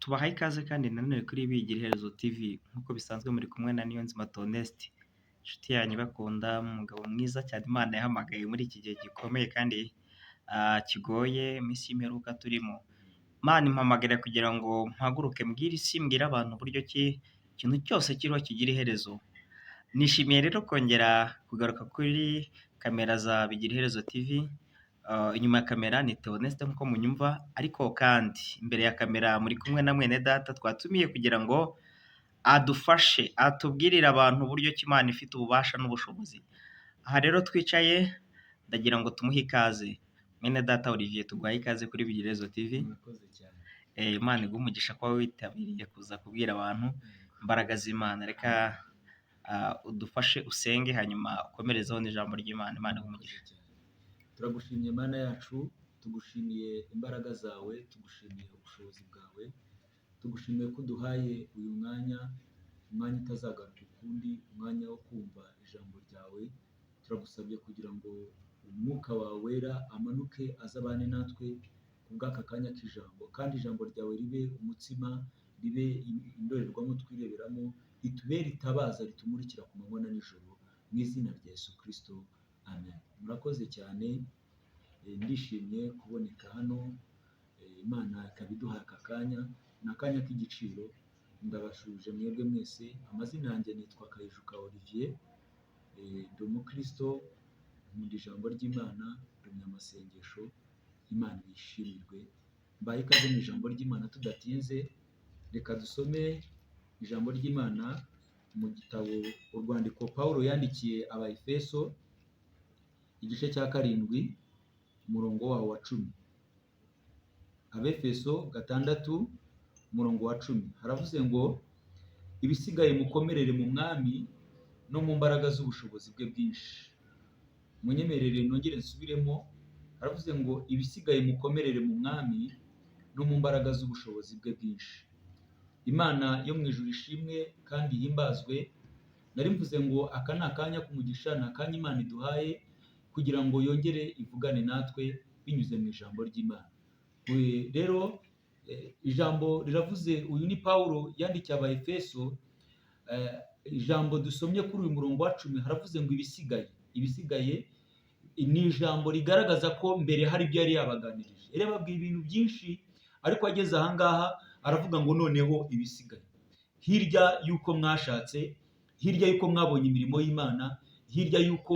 Tubahaye ikaze kandi nanone kuri Bigira Iherezo TV, nk'uko bisanzwe muri kumwe na Niyonzima Theoneste, inshuti yanyu ibakunda, umugabo mwiza cyane Imana yahamagaye muri iki gihe gikomeye kandi kigoye, iminsi y'imperuka turimo. Imana impamagarira kugira ngo mpaguruke mbwire isi, mbwire abantu uburyo ki ikintu cyose kiriho kigira iherezo. Nishimiye rero kongera kugaruka kuri kamera za Bigira Iherezo TV, inyuma ya kamera ni Theoneste nk'uko munyumva, ariko kandi imbere ya kamera muri kumwe na mwene data twatumiye kugira ngo adufashe, atubwirire abantu uburyo ki Imana ifite ububasha n'ubushobozi. Aha rero twicaye ndagira ngo tumuhe ikaze. Mwene data Olivier, tuguhaye ikaze kuri Bigira Iherezo TV. Murakoze cyane. Imana iguhe umugisha kuba witabiriye kuza kubwira abantu imbaraga z'Imana. Reka udufashe usenge hanyuma ukomerezeho n'ijambo ry'Imana. Imana iguhe umugisha. Murakoze cyane. Turagushimye Mana yacu, tugushimiye imbaraga zawe, tugushimiye ubushobozi bwawe, tugushimiye ko uduhaye uyu mwanya, umwanya utazagaruka ukundi, umwanya wo kumva ijambo ryawe. Turagusabye kugira ngo umwuka wawe wera amanuke azabane natwe kubw'aka kanya k'ijambo, kandi ijambo ryawe ribe umutsima, ribe indorerwamo twireberamo, ritubere itabaza ritumurikira ku manywa na nijoro, mu izina rya Yesu Kristo, amen. Murakoze cyane, ndishimye kuboneka hano, Imana ikaba iduhaye aka kanya, ni akanya k'igiciro. Ndabashuje mwebwe mwese, amazina yanjye nitwa Kayijuka Olivier, ndi umukristo, nkunda ijambo ry'Imana, ndi umunyamasengesho, Imana ibishimirwe. Mbahaye ikaze mu ijambo ry'Imana tudatinze, reka dusome ijambo ry'Imana mu gitabo urwandiko Pawulo yandikiye Abaefeso, igice cya 7, umurongo wawo wa 10. Abefeso 6, umurongo wa 10. Haravuze ngo ibisigaye mukomerere mu Mwami no mu mbaraga z'ubushobozi bwe bwinshi. Munyemerere nongere nsubiremo, haravuze ngo ibisigaye mukomerere mu Mwami no mu mbaraga z'ubushobozi bwe bwinshi. Imana yo mu ijuru ishimwe kandi ihimbazwe. Nari mvuze ngo aka ni akanya k'umugisha, ni akanya Imana iduhaye kugira ngo yongere ivugane natwe binyuze mu ijambo ry'Imana. Rero ijambo riravuze, uyu ni Pawulo yandikiye Abaefeso, ijambo dusomye kuri uyu murongo wa 10 haravuze ngo ibisigaye. Ibisigaye ni ijambo rigaragaza ko mbere hari ibyo yari yabaganirije. Yari yababwiye ibintu byinshi, ariko ageze aha ngaha aravuga ngo noneho ibisigaye. Hirya y'uko mwashatse, hirya y'uko mwabonye imirimo y'Imana, hirya y'uko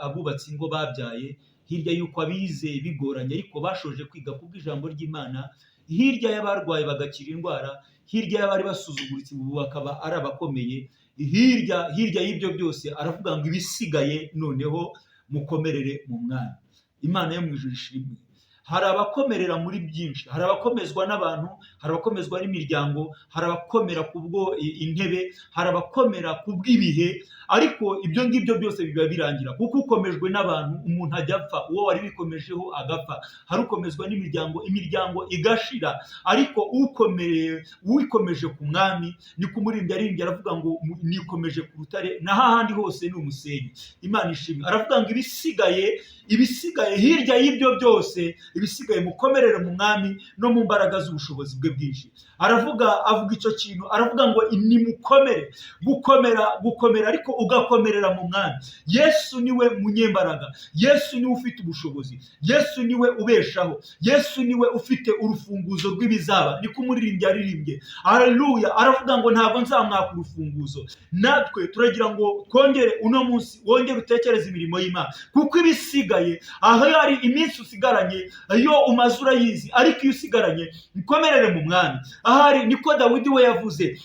abubatse ingo babyaye, hirya y'uko abize bigoranye ariko bashoje kwiga kubw'ijambo ry'Imana, hirya y'abarwaye bagakira indwara, hirya y'abari basuzuguritse ubu bakaba ari abakomeye, hirya y'ibyo byose aravuga ngo ibisigaye noneho mukomerere mu Mwami. Imana yo mu ijuru ishimwe. Hari abakomerera muri byinshi, hari abakomezwa n'abantu, hari abakomezwa n'imiryango, hari abakomera kubwo intebe, hari abakomera kubw'ibihe, ariko ibyo ngibyo byose biba birangira, kuko ukomejwe n'abantu umuntu ajya apfa, uwo wari wikomejeho agapfa. Hari ukomezwa n'imiryango, imiryango igashira, ariko ukomereye, wikomeje ku Mwami, ni kumuririmbyi aririmbye aravuga ngo nikomeje ku rutare, na hahandi hose ni umusenyi. Imana ishimwe. Aravuga ngo ibisigaye, ibisigaye hirya y'ibyo byose, ibisigaye mukomerere mu Mwami no mu mbaraga z'ubushobozi bwe bwinshi. Aravuga, avuga icyo kintu, aravuga ngo nimukomere, gukomera, gukomera, ariko ugakomerera mu Mwami. Yesu niwe munyembaraga, Yesu niwe ufite ubushobozi, Yesu niwe ubeshaho, Yesu niwe ufite urufunguzo rw'ibizaba. Niko umuririmbyi yaririmbye. Haleluya. Aravuga ngo ntabwo nzamwaka urufunguzo. Natwe turagira ngo twongere uno munsi, wongere utekereze imirimo y'Imana, kuko ibisigaye aho hari iminsi usigaranye, iyo umaze urayizi, ariko iyo usigaranye mukomerere mu Mwami. Ahari niko Dawidi we yavuze,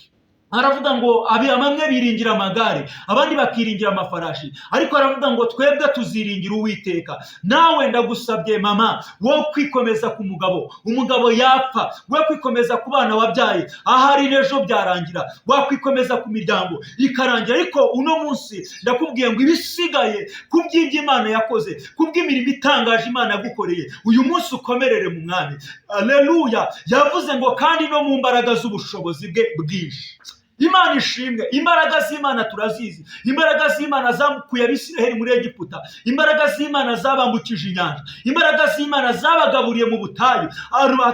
aravuga ngo bamwe biringira amagare, abandi bakiringira amafarashi, ariko aravuga ngo twebwe tuziringira Uwiteka. Nawe ndagusabye mama, wo kwikomeza ku mugabo, umugabo yapfa, we kwikomeza ku bana wabyaye, ahari n'ejo byarangira, wakwikomeza ku miryango ikarangira, ariko uno munsi ndakubwiye ngo ibisigaye ku by'ibyo Imana yakoze, ku bw'imirimo itangaje Imana yagukoreye, uyu munsi ukomerere mu Mwami. Aleluya. Yavuze ngo kandi no mu mbaraga z'ubushobozi bwe bwinshi. Imana ishimwe. Imbaraga z'Imana turazizi. Imbaraga z'Imana zamukuye Abisiraheli muri Egiputa, imbaraga z'Imana zabambukije inyanja, imbaraga z'Imana zabagaburiye mu butayu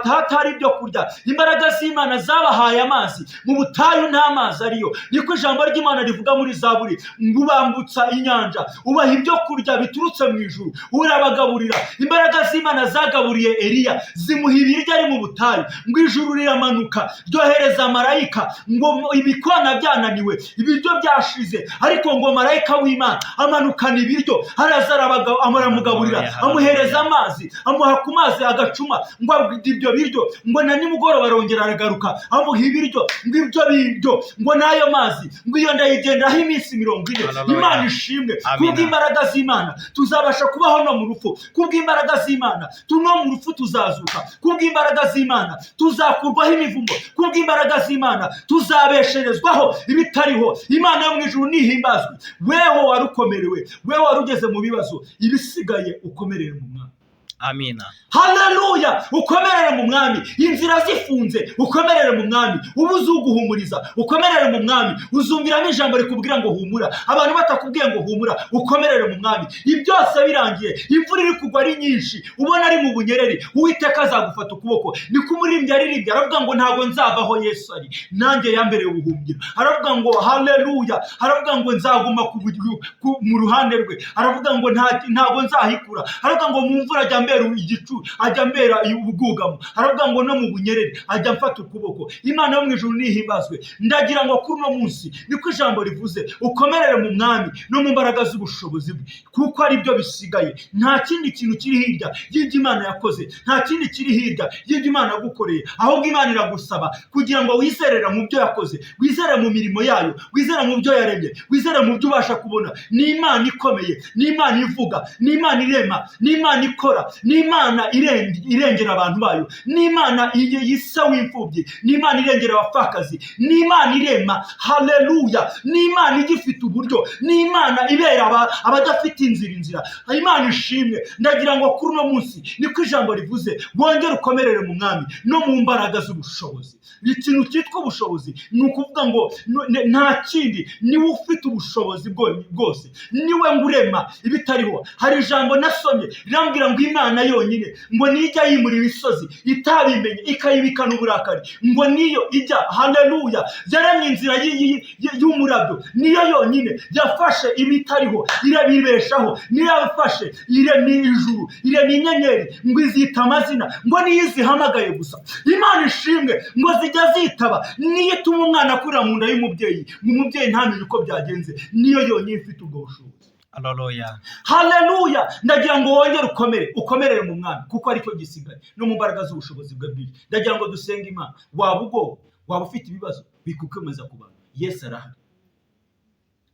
hatari ibyo kurya, imbaraga z'Imana zabahaye amazi mu butayu nta mazi ariyo. Niko ijambo ry'Imana rivuga muri Zaburi ngo ubambutsa inyanja, ubaha ibyo kurya biturutse mu ijuru, urabagaburira. Imbaraga z'Imana zagaburiye Eliya, zimuha ibiryo ari mu butayu, ngo ijuru riramanuka ryohereza marayika, ngo ibikona byananiwe, ibiryo byashize, ariko ngo marayika w'Imana amanukana ibiryo, araza aramugaburira, amuhereza amazi, amuha ku mazi agacuma, ngo ibyo biryo, ngo na nimugoroba arongera aragaruka amuha ibiryo, ngo ibyo biryo, ngo n'ayo mazi, ngo iyo ndayigenderaho iminsi 40. Imana ishimwe. Kubw'imbaraga z'Imana tuzabasha kubaho no mu rupfu, kubw'imbaraga z'Imana no mu rupfu tuzazuka, kubw'imbaraga z'Imana tuzakurwaho imivumo, kubw'imbaraga z'Imana tuzabesherezwaho ibitariho. Imana yo mu ijuru nihimbazwe. Weho warukomerewe, weho warugeze mu bibazo, ibisigaye ukomerere mu Mwami. Amina. Haleluya! Ukomerere mu Mwami. Inzira zifunze, ukomerere mu Mwami. Ubuze uguhumuriza, ukomerere mu Mwami. Uzumviramo ijambo rikubwira ngo humura, abantu batakubwiye ngo humura, ukomerere mu Mwami. Ibyose birangiye, imvura iri kugwa ari nyinshi, ubona ari mu bunyereri, Uwiteka azagufata ukuboko. Niko umuririmbyi aririmbye, aravuga ngo ntabwo nzavaho Yesu ari, nanjye yambereye ubuhungiro. Aravuga ngo haleluya, aravuga ngo nzaguma mu ruhande rwe, aravuga ngo ntabwo nzahikura, aravuga ngo mu mvura ajya mbera igicu, ajya mbera ubwugamo, aravuga ngo no mu bunyereri ajya mfata ukuboko. Imana yo mu ijuru nihimbazwe. Ndagira ngo kuri uno munsi niko ijambo rivuze, ukomerere mu Mwami no mu mbaraga z'ubushobozi bwe, kuko ari byo bisigaye. Nta kindi kintu kiri hirya y'ibyo Imana yakoze, nta kindi kiri hirya y'ibyo Imana yagukoreye, ahubwo Imana iragusaba kugira ngo wizerere mu byo yakoze, wizere mu mirimo yayo, wizere mu byo yaremye, wizere mu byo ubasha kubona. Ni Imana ikomeye, ni Imana ivuga, ni Imana irema, ni Imana ikora, ni Imana irengera abantu bayo, ni Imana yisa w'imfubyi, ni Imana irengera abapfakazi, ni Imana irema. Haleluya! Ni Imana igifite uburyo, ni Imana ibera abadafite inzira inzira. Imana ishimwe. Ndagira ngo kuri uno munsi niko ijambo rivuze, wongere ukomerere mu Mwami no mu mbaraga z'ubushobozi. Ikintu cyitwa ubushobozi ni ukuvuga ngo nta kindi, niwe ufite ubushobozi bwose, niwe ngurema ibitariho. Hari ijambo nasomye rirambwira ngo Imana yonyine ngo nijya yimura imisozi itabimenye ikayibikana uburakari, ngo niyo ijya, haleluya, yaremye inzira y'umurabyo, niyo yonyine yafashe ibitariho irabibeshaho, niyo yafashe irema ijuru, irema inyenyeri, ngo izita amazina, ngo niyo izihamagaye gusa. Imana ishimwe, ngo zijya zitaba, niyo ituma umwana akurira mu nda y'umubyeyi, ngo umubyeyi ntamenye uko byagenze, niyo yonyine ifite ubwo bushobozi. Haleluya. Haleluya. Ndagira ngo wongere ukomere, ukomerere mu Mwami, kuko aricyo gisigaye, no mu mbaraga z'ubushobozi bwe bwinshi. Ndagira ngo dusenge Imana. Waba ugowe, waba ufite ibibazo bikukomeza ku bantu, Yesu arahari.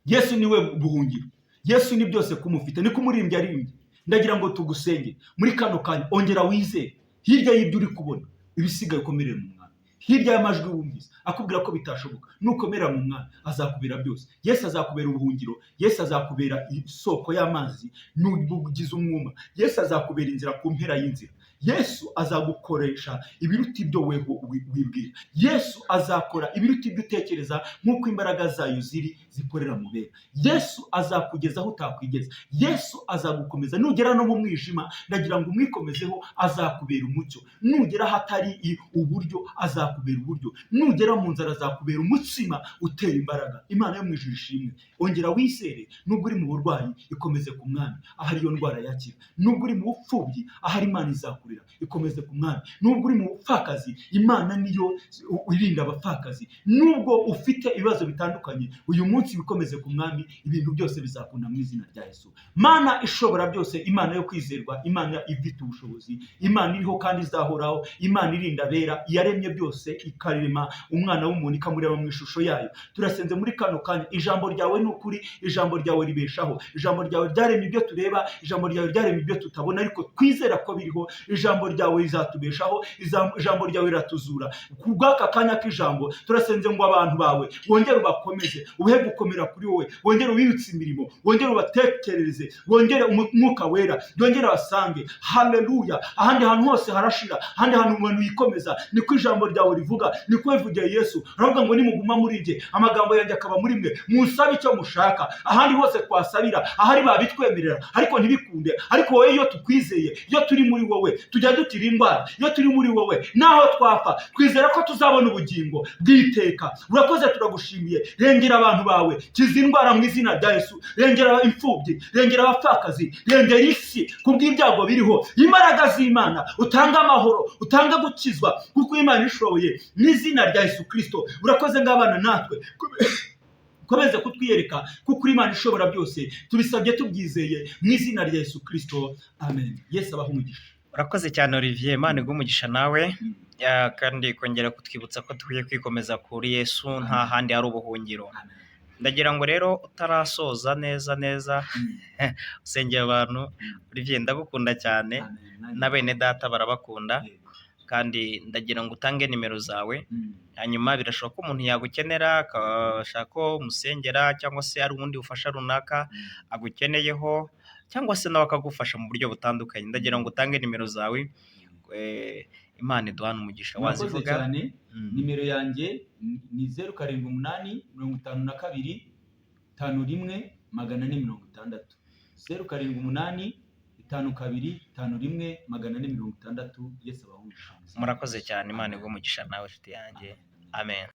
Yesu niwe buhungiro, Yesu ni byose kumufite, niko umuririmbyi aririmbye. Ndagira ngo tugusenge muri kano kanya, ongera wizere hirya y'ibyo uri kubona, ibisigaye ukomerere mu Mwami. Hirya y'amajwi wumvise akubwira ko bitashoboka, nukomera mu Mwami azakubera byose. Yesu azakubera ubuhungiro, Yesu azakubera isoko y'amazi n'ubugize umwuma, Yesu azakubera inzira ku mpera y'inzira, Yesu azagukoresha ibiruta ibyo weho wibwira, Yesu azakora ibiruta ibyo utekereza, nk'uko imbaraga zayo ziri zikorera mu bera. Yesu azakugeza aho utakwigeza, Yesu azagukomeza nugera no mu mwijima. Ndagira ngo umwikomezeho, azakubera umucyo. Nugera ahatari uburyo, azakubera uburyo. Nugera mu nzara, azakubera umutsima utera imbaraga. Imana yo mu ijuru ishimwe. Ongera wizere, nubwo uri mu burwayi, ikomeze ku Mwami, ahari iyo ndwara yakira. Nubwo uri mu bupfubyi, ahari Imana izakurira, ikomeze ku Mwami. Nubwo uri mu bupfakazi, Imana niyo irinda abapfakazi. Nubwo ufite ibibazo bitandukanye, uyu munsi bikomeze ku Mwami, ibintu byose bizakunda mu izina rya Yesu. Mana ishobora byose, Imana yo kwizerwa, Imana ifite ubushobozi, Imana iriho kandi izahoraho, Imana irinda abera, yaremye byose ikarema umwana w'umuntu ikamureba mu ishusho yayo. Turasenze muri kano kanya, ijambo ryawe ni ukuri, ijambo ryawe ribeshaho, ijambo ryawe ryaremye ibyo tureba, ijambo ryawe ryaremye ibyo tutabona, ariko twizera ko biriho. Ijambo ryawe rizatubeshaho, ijambo ryawe riratuzura. Ku bw'aka kanya k'ijambo turasenze ngo abantu bawe wongere ubakomeze, ubahe gukomera kuri wowe, wongere ubibutse imirimo, wongere ubatekerereze, wongere umwuka wera wongere abasange. Haleluya! Ahandi hantu hose harashira, ahandi hantu umuntu yikomeza, niko ijambo ryawe rivuga, niko bivugiye Yesu. Aravuga ngo nimuguma muri njye, amagambo yanjye akaba muri mwe, musabe icyo mushaka. Ahandi hose twasabira, ahari babitwemerera ariko ntibikunde. Ariko wowe iyo tukwizeye, iyo turi muri wowe, tujya dutira indwara. Iyo turi muri wowe, naho twapfa, twizera ko tuzabona ubugingo bw'iteka. Urakoze, turagushimiye. Rengera abantu bawe, kiza indwara mu izina rya Yesu. Rengera imfubyi, rengera abapfakazi, rengera isi kubw'ibyago biriho. Imbaraga z'Imana, utange amahoro, utange gukizwa, kuko Imana ishoboye, mu izina rya Yesu Kirisito. Urakoze, ngabana natwe, komeze kutwiyereka, kuko uri Imana ishobora byose. Tubisabye tubyizeye mu izina rya Yesu Kirisito, amen. Yesu abahe umugisha. Urakoze cyane Olivier, Imana iguhe umugisha nawe. Kandi kongera kutwibutsa ko dukwiye kwikomeza kuri Yesu, nta handi hari ubuhungiro. Amen. Ndagira ngo rero utarasoza neza neza usengera abantu. Olivier, ndagukunda cyane, Amen. na bene data barabakunda. Yego. Kandi ndagira ngo utange nimero zawe, hanyuma birashoboka ko umuntu yagukenera, akashaka ko umusengera, cyangwa se ari ubundi bufasha runaka agukeneyeho, cyangwa se nawe akagufasha mu buryo butandukanye. Ndagira ngo utange nimero zawe, Imana iduhane umugisha. Murakoze Wazivuga? cyane. Nimero yanjye ni 0785251460. 0785251460. Yesu abahe umugisha. Murakoze cyane, Imana iguhe umugisha nawe, inshuti yanjye. Amen.